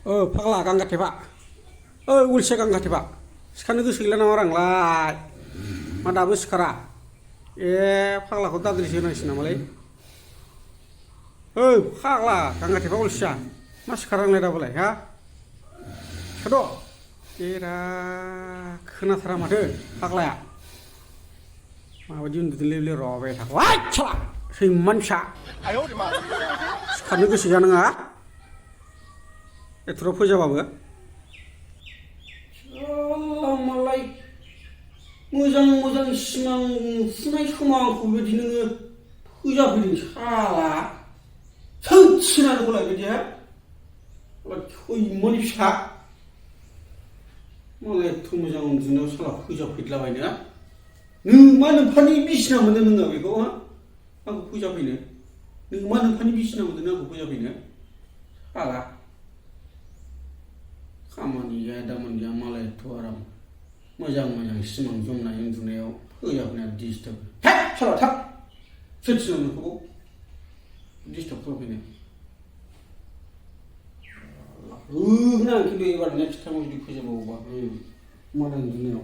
फाग्ला गांगाथेबा उलसिया गांगाथेबा सिखारनो गोसो गैला नामा आंलाय मा दाबो सिखारा फाग्लाखौ दाद्रिसो होनांसिगोन नामालै फाग्ला गांगाथेबा उलसिया मा सिखारा आंलाय दाबोलाय हा सिखारद' एरा खोनाथारा माथो फाग्लाया माबायदि उन्दुदोंलै रबाय थाखो साला सैमानि फिसा सिखारनो गोसो जानाङा एथ'राव फोजाबाबो मालाय मोजां मोजां सिमां नुफुनाय समाव आंखौ बिदि नोङो फोजाफैदों साला सोंथिनांगौलाय बिदि हा सैमानि फिसा मालाय एथ' मोजां उन्दुनायाव साला फोजाफैदलाबायनो नों मा नोंफानि बिसिना मोनदों नोङो बेखौ हा आंखौ फोजाफैनो नों मा नोंफानि बिसिना मोनदों आंखौ फोजाफैनो साला खामानि गैया दामानि गैया मालाय एथ' आराम मोजां मोजां सिमां जमनाय उन्दुनायाव फोजाफैनानै डिस्टार्ब साला थाब सोर थिनदों नोंखौ डिस्टार्ब खालामफैनो आं खिन्थु एबार नेक्स्ट टाइमाव जुदि फोजाबावोबा मालाय उन्दुनायाव